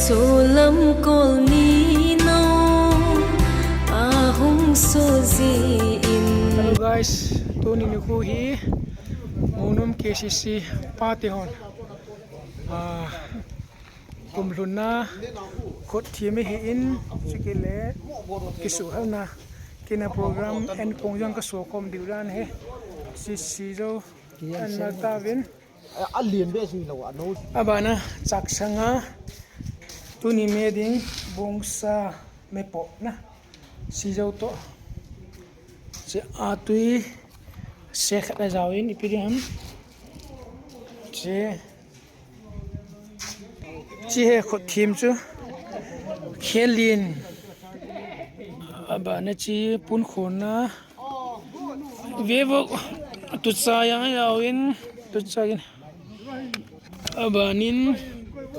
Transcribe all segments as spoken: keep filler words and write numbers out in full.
Solam kol ni no ahung so ji in. Hello guys, tuni nikho hi Monum K C C pate hon, ah, kum lhunna khut thim hi in, chukit le kisuhhalna kina program en kong jong kaso khom diu dan hi. Sisi jo an na tavin. A, a lian be si lo a no. Abana chaksanga tuni me ding bungsa me po na. Sijo to. Che atui se khat a jaw in ipi ding ham. Che, che he khut thim chu. Khelin. Abana che pun khon na. Vevo, tucha jang a jaw in, tucha in. Abanin,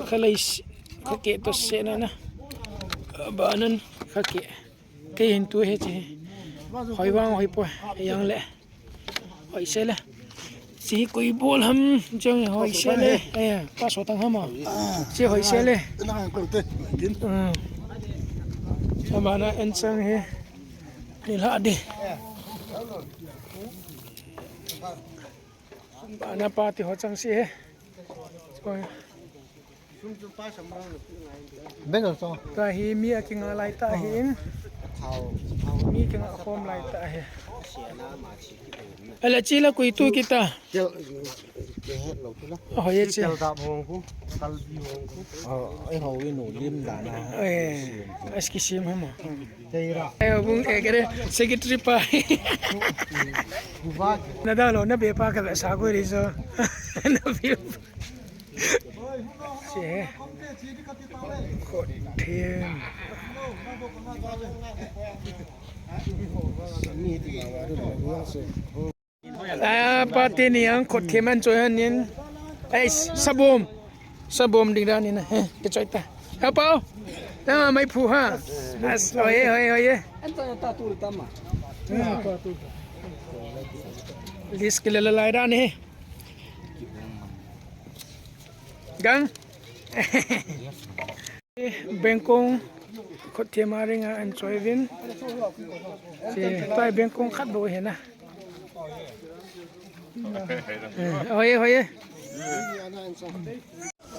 khalei s-, khake to se na na. Abanan, khake. Kei hin tu he chi. Hoi vang hoi po, jang le. Hoi se le. Chi koi bol ham, jang hoi se le. Eh, pa so tang ham a. Chi hoi se le. Na ko te. Din. Hmm. Abana en chang he. Ni la de. Bana pate ho chang si he. Choi. Bengal so. Ka hi mi a kinga lai ta hi in. Mi kinga khom lai ta hi. Ala chi la koi tu kita. Kel, ke het lo tu la. Oh, ye chi. Kel da hong ku, kal bi hong ku. Oh, ai ho wi nu lim da na. Eh, aski sim hama. Teira. Eh, bung, eh, kere, secretary pa. Buba. Na da lo, na be pa ka sa ko ri so. Na be. Che. Khut thim. Ni ti ma wa ru ma wa so. Ah, pate ni ang khut thim an choi han nin. Ei, sabom. Sabom ding dan nin. He, ke choi ta. Ha pau. Ta mai phu ha. As, oi, oi, oi. List kila la lai dan he. Gang. Bengkong khut thim a ring a an choi vin. Che, tai bengkong khat bou hi na. Eh, hoi, hoi.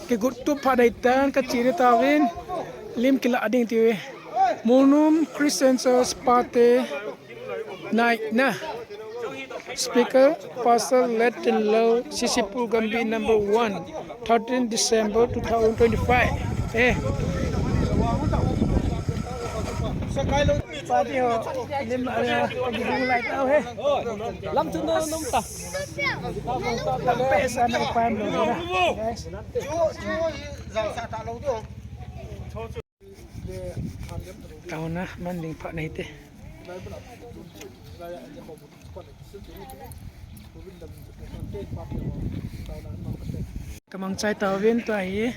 Kigot tup pha dai tan ka chi ni ta vin. Lim kila ding ti ve. Monum Christian Church pate night na. Speaker, Pastor Let in Love, C C Purgambi number one, thirteen December two thousand twenty-five. Eh. Party ho, lim, ah, pagibung lai tau he. Lam tu no nom ta. Lam pe sa na pan lo na. Guys. Chu, chu, zal sa ta lo tu. Taona man ding pha nei te. Kamang chai tauvin tua hi.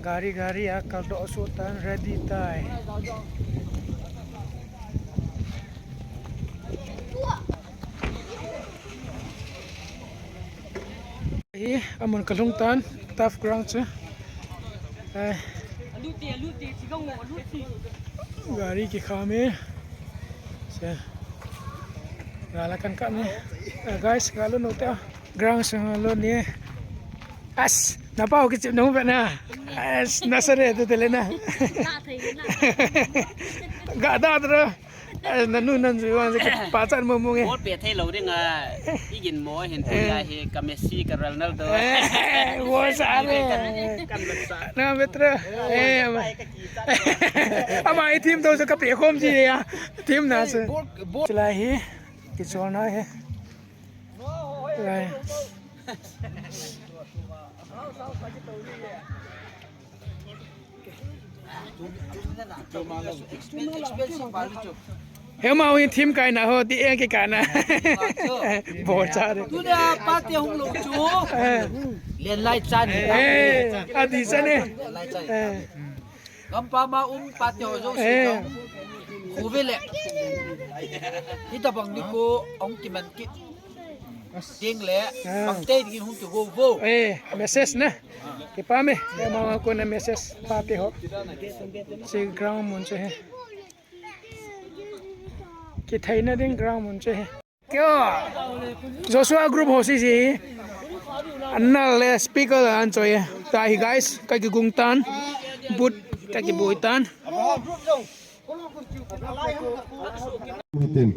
Gari, gari a kal doh suh tan ready tai. Hi, amun kalhung tan, turf ground chu. Ai. Gari kikham e. Che. Gala kan kan e. Ah, guys, galo no ta. Ground sang lo ni. As, na pau kichip nung pe na. As, na sa re tu tele na. Ga da dro. Eh, nanu nan jui wan je pa chan mo mo nge. Ball pe thei lo ding a, i gin mo hin tu ya hi ka Messi ka Ronaldo. Eh, wo sa re. Kan sa. Na betra. Eh, ama. Ama i team to so ka pe khom ji ya. Team na so. Ball, ball. Chulai hi. Kichol na hi. Lai. Hema wi team kai na ho ti e ke kai na. Bo cha de. Tu da pa te hung lo chu. Eh. Len lai chan. Eh, a di chan e. Len lai chan. Eh. Gampa ma um pa te ho jo si. Eh. Khu ve le. Hi ta bang ni ko ong ki man ki. Ding le, ah, bang te ding hung tu vo vo. Eh, message na. Kipa me, eh, ma ko na message pa te ho. Si ground mun che he. Kithei na ding ground mun che he. Kio. Joshua group ho si si. Anna le speaker la an choi. Ta hi guys, ka kigung tan. But ka kibui tan. Meeting.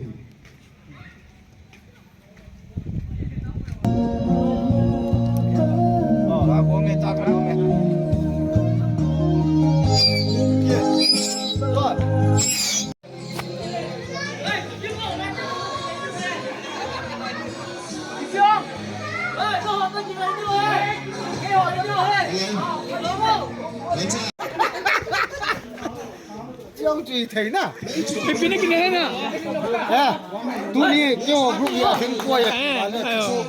Chiang chui thei na. Picnic ni na. Eh, tuni keiho group ya theng koi. Eh, ayo.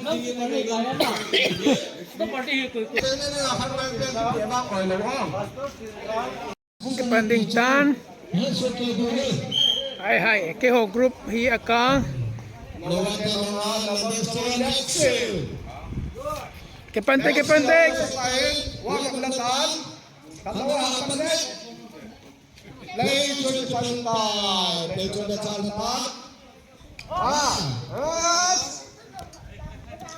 Hung kipan ding tan. Hai, hai, keiho group hi akang. Kipan te, kipan te. Lei chun kipan tai, lei chun da chan ta. Ah, yes.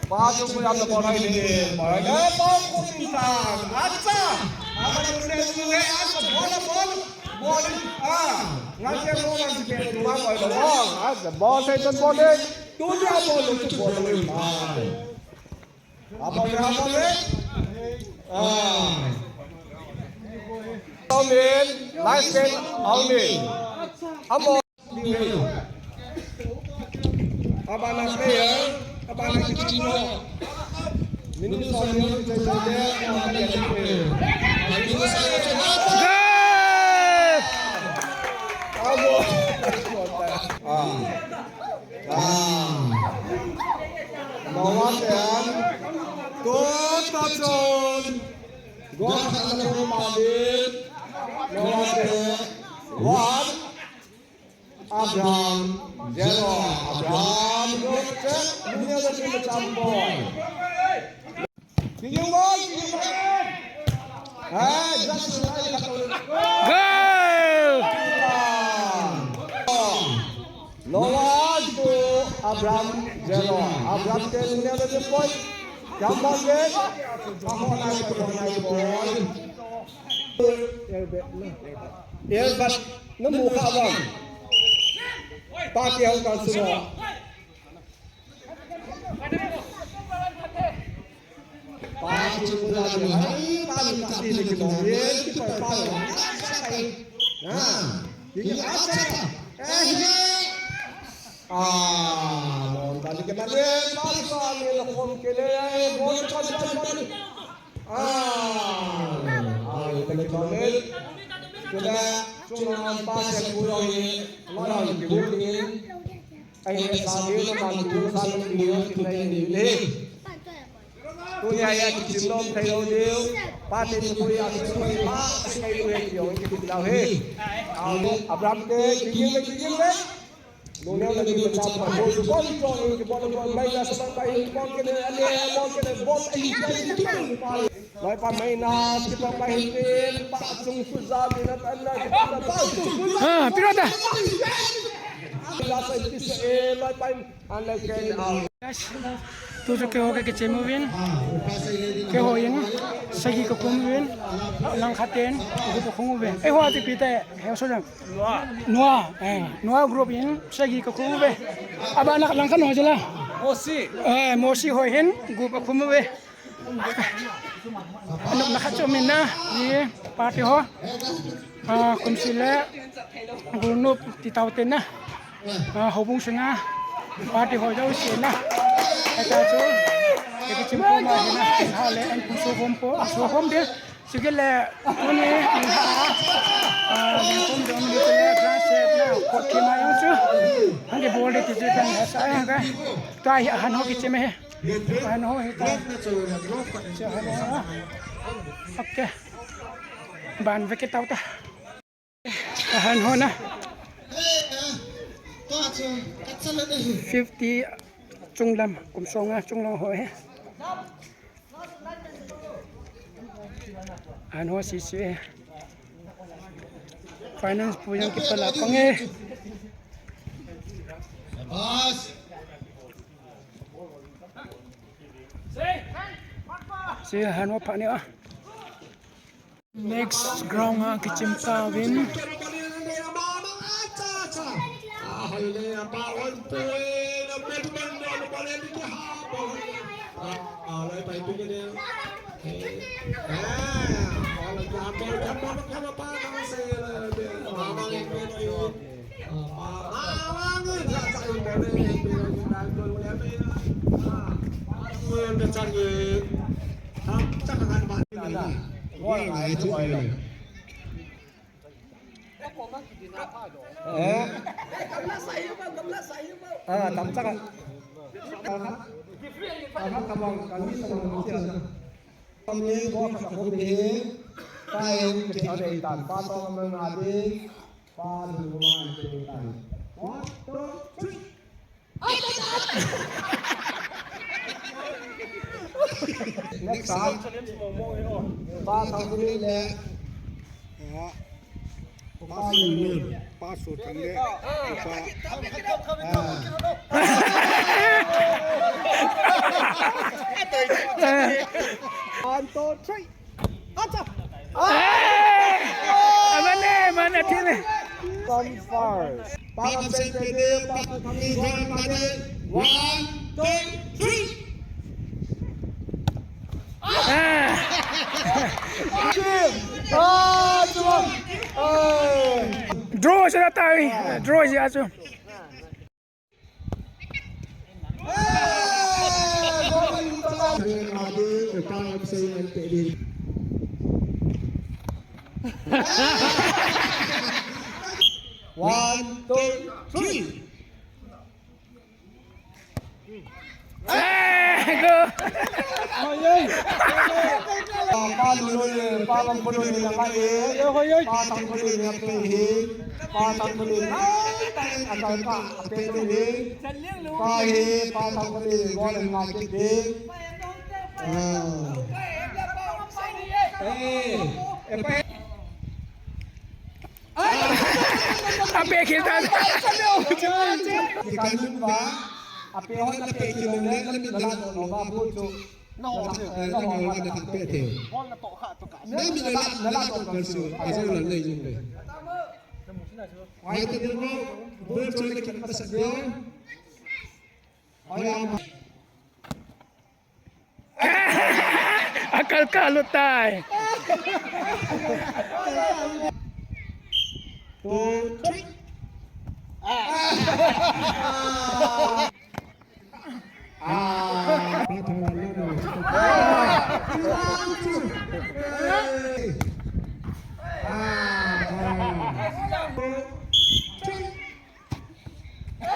Ba chu pui am na bol hai ni. Ba ga ba ku tin ta. Acha. Aba na ku ne tu he, acha, bol, bol. Bol. Ah, nga ke bol na ti pe tu ma bol. Acha, bol sai tan bol de. Tu ja bol tu bol. Apa berapa ni? Ah. Amin. Last name, Amin. Amo. Apa nama dia? Apa nama kita? Minus Amin, kita saja, apa dia? Minus Amin. Amo. Ah. Ah. Noah ten. Two thousand. Gua khat na ko ma din. Noah ten. One. Abraham. Zero. Abraham. Go check. Dunia da tin champion. Goal! Noah to Abraham, zero. Abraham ten, never the point. Come on, guys. Come on, nice point, nice point. Yes, but no more. Party out, consumer. Ai, le sa ni na man tu sa ni ni ni. Tunia ya kichim nom thei lou diu. Party ni pui a kichim nom pa, sei kai lou he, kiong kichim lou he. Abraham te, kigin le, kigin le. Lungneo le ni cha pa, bol, bol, bol, bol, bol, mai na sa pa, bol ke ne, ale, bol ke ne, bol, ai, ai, ai. Loipa mai na, kipa pa hin, pa chung su za, mi na, pa na, kipa pa, chung su za. Ah, pilota. La sa, kisa, eh, loipa, an le ke, ah. Guys, tu chu keiho ka kichim uvin. Keiho in, sagi ka khum uvin. Langkhat in, gu ka khum uvin. Eiho ati pi te, he so jang. Noah, eh, Noah group in, sagi ka khum uve. Aba na langkhat no jela. Mosi. Eh, Mosi ho hin, gu ka khum uve. Anop na khat chu min na, ni party ho. Ah, kum si le, group ti tau te na. Ah, houbung sunga, party ho jouse na. Eta chu, ke ke chim ko ma na, ha le an pu so hom po, so hom de. Sige le, tuni, ah, ni kum dong ni le, drum set na, kot ki ma yong chu. Ang ke bol de ti chu kan ha sa ang ka. Ta hi han ho ki chim he. Han ho hi ta. Cha han ho. Okay. Ban ve ke tau ta. Ahan ho na. Fifty. Chunglam, kum song a chunglam ho hi. An ho si si. Finance pu jong kipala pang e. Pass. Si han ho pha ni a. Next ground a kichim tauvin. Eh? Ah, tam chak a. Aha, aha, come on, can we come on, come on. Come on, come on, come on. Time, kita ada ikan. Patong mengadik. One, two, three. Next up. Pa Thangpui le. Pa Thangpui le. Pa Thangpui le. Pa. One, two, three. Acha. Hey! Amane, mane, thine. Come far. One, two, three. Ah. Ah, draw sila tayo. Draw siya, so. One, two, three. Eh, go. Pa Thangpui le, Pa Thangpui le, Pa Thangpui le, Pa Thangpui le, Pa Thangpui le, Pa Thangpui le, Pa Thangpui le, Pa hi, Pa Thangpui le, goal and mark it. Ah. Eh, eh, pa. Ape khel ta. Kikan ba. Ape hon ape khel le, le min la no ba bu chu. No, eh, no, no, na pe te. Na min la, na la to kal su. Ajo la le yung le. Wai te no, bu chu le kin ta sa de. Akal kalut tai. Two, three. Ah. Ah. Ah.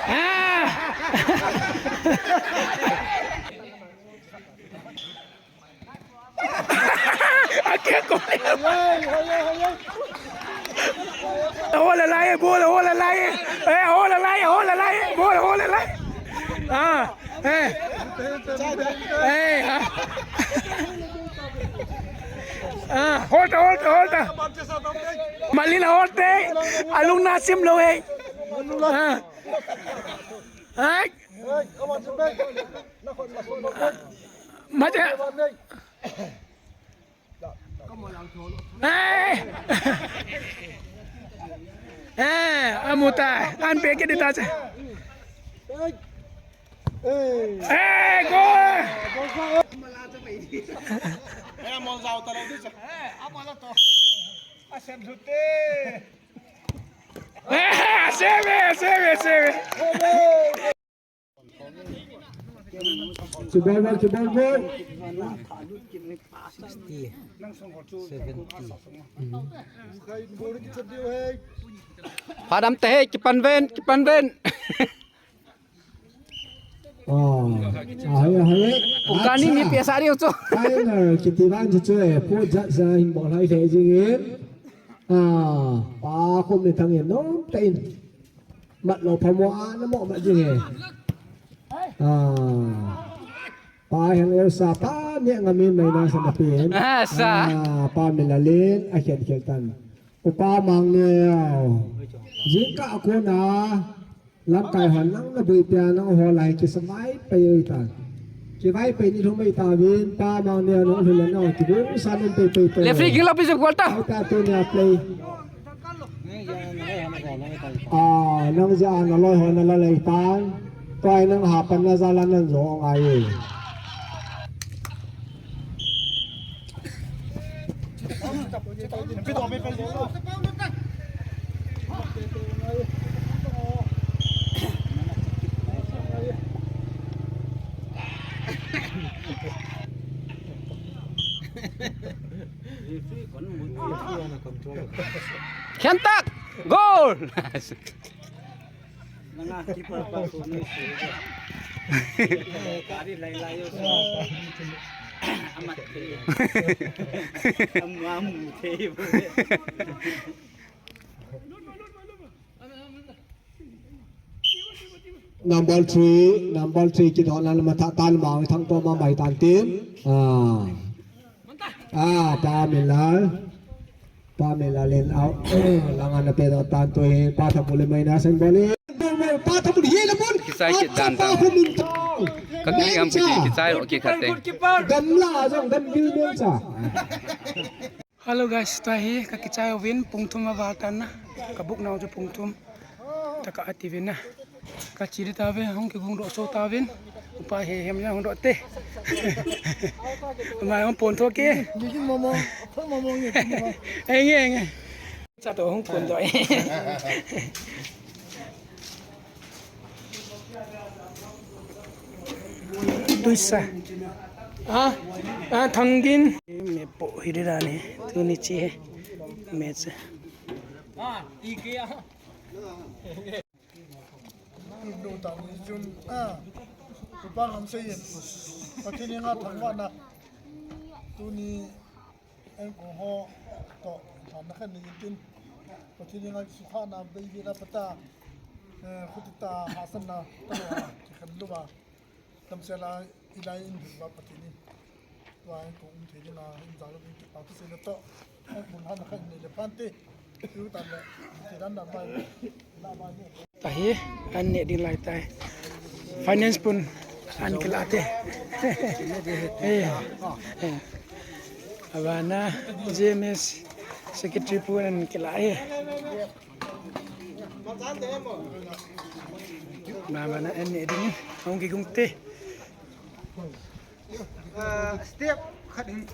Ah! Akia ko. Hold the line, ball, hold the line. Eh, hold the line, hold the line. Ball, hold the line. Ah, eh. Eh, ah. Ah, hold, hold, hold. Malila, hold. Alung nasim lo, eh. Ah. Ai. Mate. Eh. Eh, amuta. An pe ke dita che. Eh, go. Eh, mon zau ta lo di che. Eh, amala to. Asem lute. Eh, sebe, sebe, sebe. Kibol, kibol, kibol. Sixty, seventy. Padam te, kipan ven, kipan ven. Oh, hai, hai. Ukani ni pesa ri ucho. Hai na, kiti bang chuchu, pu ja ja hin bol hai thei jing in. Ah, pa khum ni thang in nom te in. Mat lo pha mo a na mo mat jing e. Ah. Pa Heng Elsa, pa ne ngamin mai na sa na pin. Ah, sa. Ah, pa Milalin, a khen khen tan. Upa Mang Neo. Jingkah a kona, lamkai hon nang na bui pia nang ho lai kisamai pai oi tan. Kivai pai ni thum pai ta vin, pa Mang Neo nang hula nang kibung sa nang pai pai pai. Referee ging la pi jep gol ta. Ai ta tu nia play. Ah, nang ja na loi ho na la lei tan. Toi nang ha pan na ja la nan jo ngai. Khen tak! Goal! Nanga keeper pa ko ni si. Kari lai lai yo so. Amat the. Amu amu the. Number three, number three, kidon lan matha tan mang thang to ma mai tan tin. Ah. Ah, pa Milal. Pa Milal in out. Langa na pe tan to he, pa Thamuli mai na sen boli. Pa Thamuli he la mun. Kisai kit dan ta. Ka kili am kiti, kisai ro ki khate. Gamla jong gam gil men cha. Hello guys, tua hi ka kichai uvin pung thum a val tan na, ka book nau chu pung thum. Taka ati vin na. Ka chi di ta vin, hung kigong doh so ta vin. Upa he hem na hung doh te. Mai hung pon tho ke. Ni kin momo, thon momo ni kin momo. Enge, enge. Cha to hung pon doh. Tuisa. Ah, ah, Thangin. Me po hiri rani. Tuni chi he. Me cha. Do ta ni jun. Ah. Upa ngam sei. Patini nga thangwa na. Tuni Engkong ho to, thanna khat nei tin. Pathen in ngai sukha na bei vi la pata, eh, khuti ta hasan na, ta lo, ki khan lo ba. Tam se la, ilai in ba Pathen in. Tua Engkong um thei ding a, in za lo bin ki pa tu se na to. Engkong han khat nei le phan te. Yu ta le, ti dan na ba, na ba ni. Tahi, an ne ding lai tai. Finance pun an kila te. Eh, eh. Abana J M S secretary pun an kila e. Abana an ne ding hung kigong te. Ah, step khat in.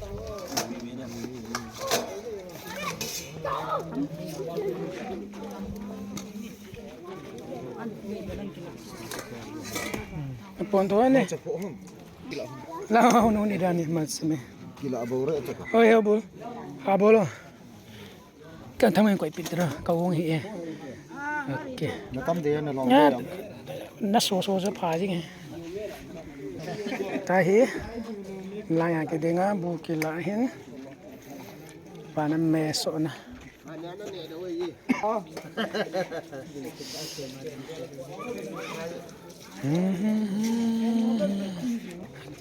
Pon to ne. La hunu ni dani mas me. Kila abore to. Oi, ha bol. Ha bolo. Kan thang koi pit ra, ka wong hi e. Okay. Na tam de na long. Na so so so pha jing e. Tahi. La ya ke denga bu ki la hin. Bana me so na.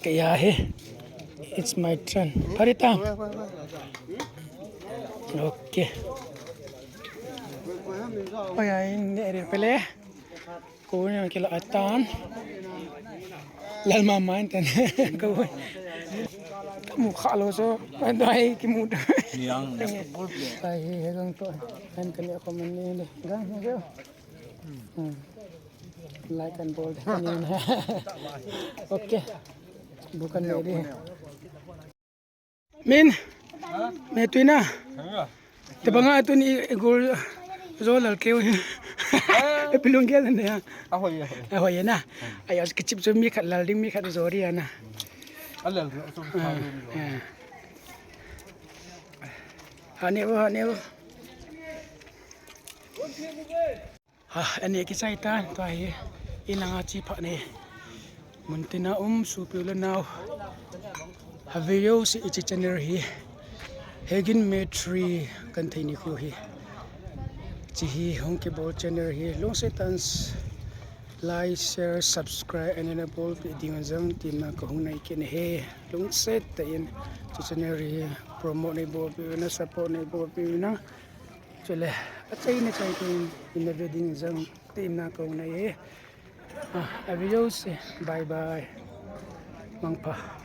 Kaya he. It's my turn. Paritam. Okay. Oi, ai, ne re pele. Ko ne kila atan. Lal mama enten. Ko. Kamu khalo so. Dai kimu. Niang. Ai, he gang to. Kan kan ya ko man ne. Gang he go. Hmm. Like and bold. Okay. Bukan jadi. Min. Me tuina. Te banga tuni igol zo lal keu. E pilung ke ne ya. Ahoi, ahoi. Ahoi na. Ayo kichip zo mi khat lal ding mi khat zo ri na. Alal zo. Hane wo, hane wo. Ha, ani kichai tan, tua hi, in langa chi pha ne. Muntina um, sopi u le nao. Ha video si ichi channel hi. Hegin Metri kan thei ni khu hi. Chi hi hung kibol channel hi. Long se tan s-, Like, share, subscribe, and enable pi ding jong tina kahung nei kit ahi. Lungset tah in chu channel hi promote nei bolpeh uvin, support nei bolpeh uvin. Chule achaina chai tah in ina ve ding jong tina kahung nei ahi. Ah, a video se. Bye bye. Mangpha.